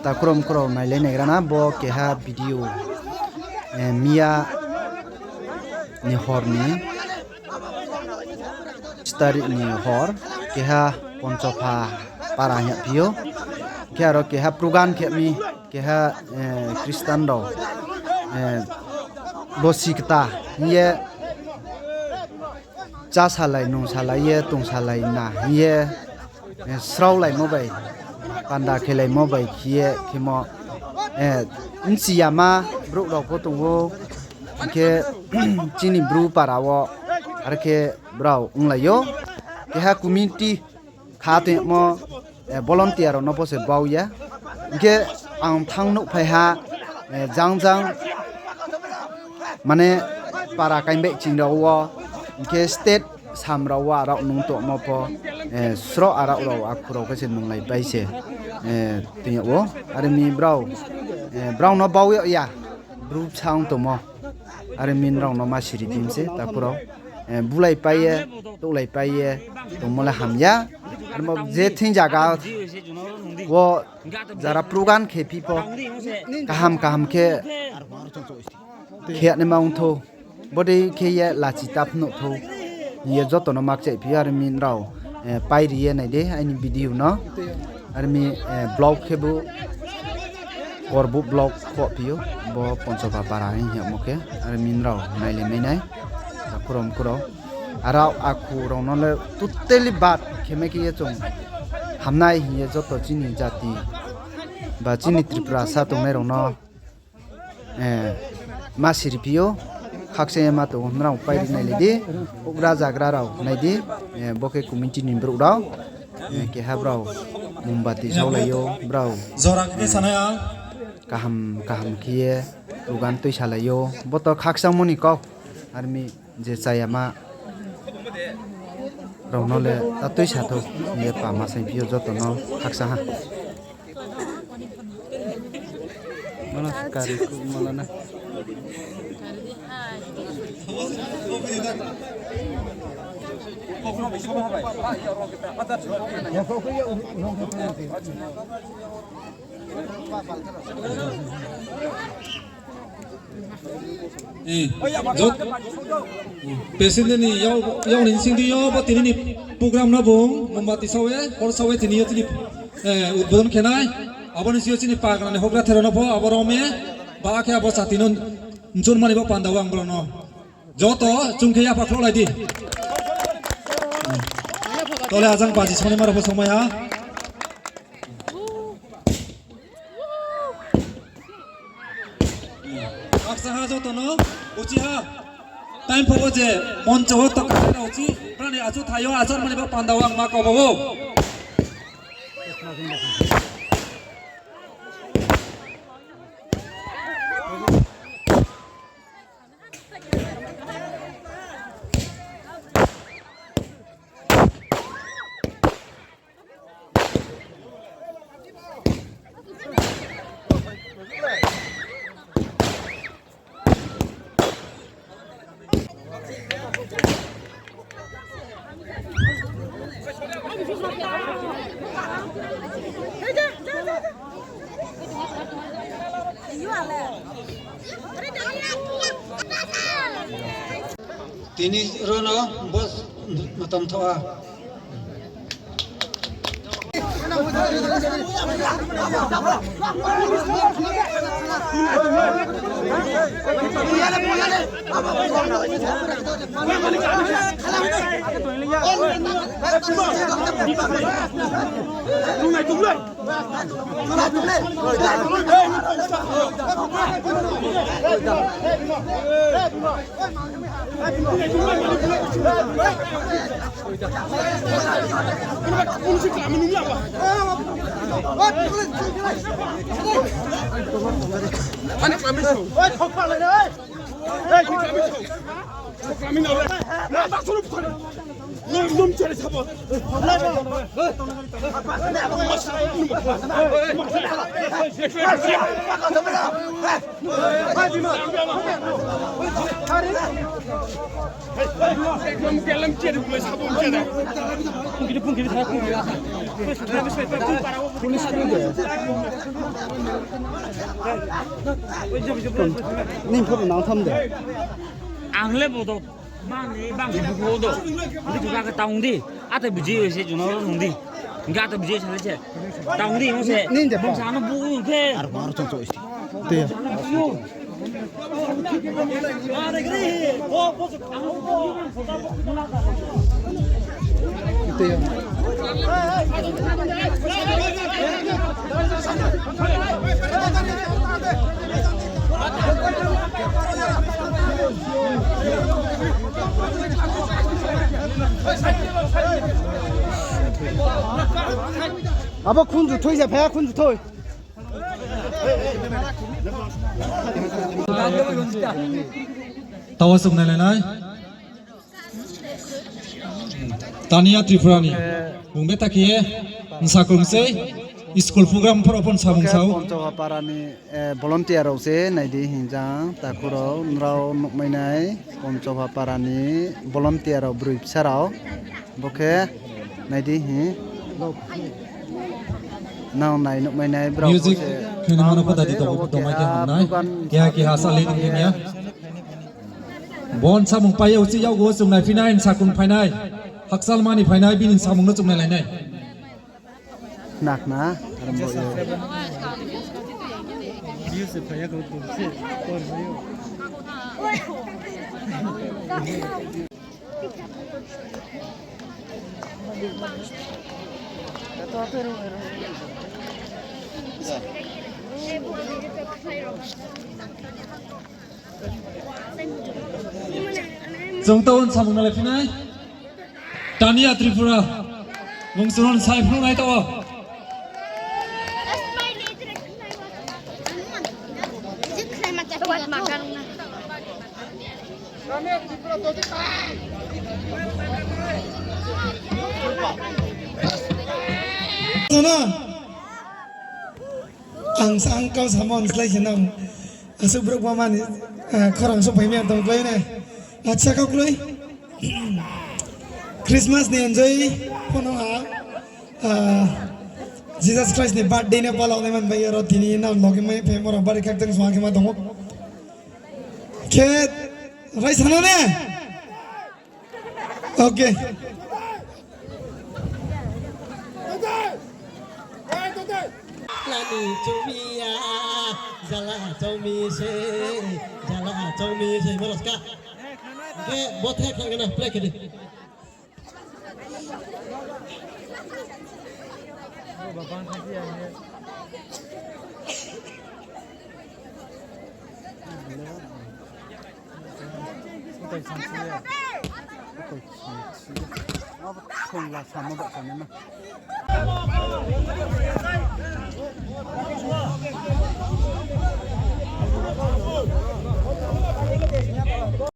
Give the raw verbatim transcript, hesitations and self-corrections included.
Takhurom khurao nailai naigra na bo keha video, eh, miya ni hor ni, starih ni hor, keha Ponchopha para hing ya phi ou. Khe aro keha program khe mi, keha, eh, Christian rao, eh, bosi kta hing ye, chá salai, nung salai ye, tong salai na hing ye, eh, sraolaimo bai, panda khelaimo bai khe ye khemo, eh, bchi yama brouh rao pho tong ou, hing khe chini Bru para wo, are khe brao onglai ou. Keha community kha tongmo, eh, volunteer rao no pho se bau ya. Hing khe ang thanng nuhphai ha, eh, jang jang, mane, para kaingbeh ching rao wo, hing khe state sam rao wo arao nung tongmo pho, eh, sroh arao rao akhu rao khe se nunglaipai se, eh, tong yag ou. Are mi brao, eh, brao no bau yag ya, Bru bsa ong tongmo. Are mi nrao no ma siri di mi se, takhu rao. Eh, bulaipai ye, touhlaipai ye, tongmo le ham ya. Armo je thing zaga wo jara program khe phi pho, kaham kaham khe khe naima ong thou. Bodei khe ye lachi ta phnuh thou hing ye joto no makchaih phi ou. Are mi nrao, eh, pairi ye nai di aini video no. Are mi, eh, vlog khe bo Korbuh vlog kho phi ou, bo Ponchopha para hing yagmo khe. Are mi nrao nailai mai nai, takhurom khurao. Arao akhu rao no le totally bad khe mai khe ye chung hamnai hing ye joto chini jati ba chini Tripura sa tongnai rao no, eh, ma siri phi ou. Khakchang ye ma tong ou, nrao pairi nailai di, houhgra zagra rao nai di, eh, bo khe community ni brouh rao, eh, keha brao mombati saolai ou, brao, jora khe, eh, sanai ang, kaham kaham khe ye program tuisalai ou, bo to khakchangmo ni kau, are mi je chayama rao no le ta tuisa thou hing ye pama saing phi ou joto no khakchang ha. Mano kari ku mala na. Eh, jot-, president ni yag, yag ni sing di yo, bo tini ni program no bung mombati sawe, hor sawe tini yo tini, eh, udbodhon khe nai. Abo ni sing yo chini pargana ni houhgra therao no pho, abo rao me, ba khe abo chati no nchun mani bo panda wo ang brao no. Joto chung khe yapha khlouhlai di. Tole ajang baji songni maro pho songmai ha. Aksa ha joto no, uchi ha. Time pho je moncho wo tokha na uchi, brani achu thayo, achar mani bo panda wo ang ma kau bo. Tini rao no bo matam thaoh ha. Nini photo nang tham de. Ang le bo do. Bang ni bang ni bo do. Ni tu ka tang di. Ata buji se juno nung di. Ga ata buji se se. Tang di mo se. Nini de. Bang sa no bu ke. Ar bar to to. Te. Abo khunju thoi ja phaya, khunju thoi. Tawa sung nai nai nai. Tania Tripura ni. Bung beta khe ye, nsa kung sei, school program phoro phon samung sao. Ponchoha para ni, eh, volunteer rao se nai di hing jang, takhu rao, nrao nuhmai nai, Ponchoha para ni volunteer rao, broi bsa rao. Bo khe nai di hi. Nang nai nuhmai nai brao music bo se khe nang mano pata di tong, tongmai khe hamnai. Keha keha sali tong khe niya. Bon samung pai yag uchih yag wo chung nai phi nai, sakung phai nai. Hakchal mani phai nai, bini samung no chung nai lai nai. Khna khna, aram bo ye. Chung town samung nalai phi nai. Tania Tripura. Bung suron sai phung nai tao. Sana. Ang sa ang kau samon slái se nang. Asuh brouh mama ni, eh, khorang souhphai mi ang tong klái nai. Acha kau klái. Christmas ni enjoy phono ha. Ah, Jesus Christ ni birthday ni pala nai man bai aro tini nang logi mai phe moro bari khak tang suang khe ma tongo. Khe rai sana ne? Okay. Lani chumi ya, jala chumi se, jala chumi se, moros ka. Ke bothe khang na play kedi.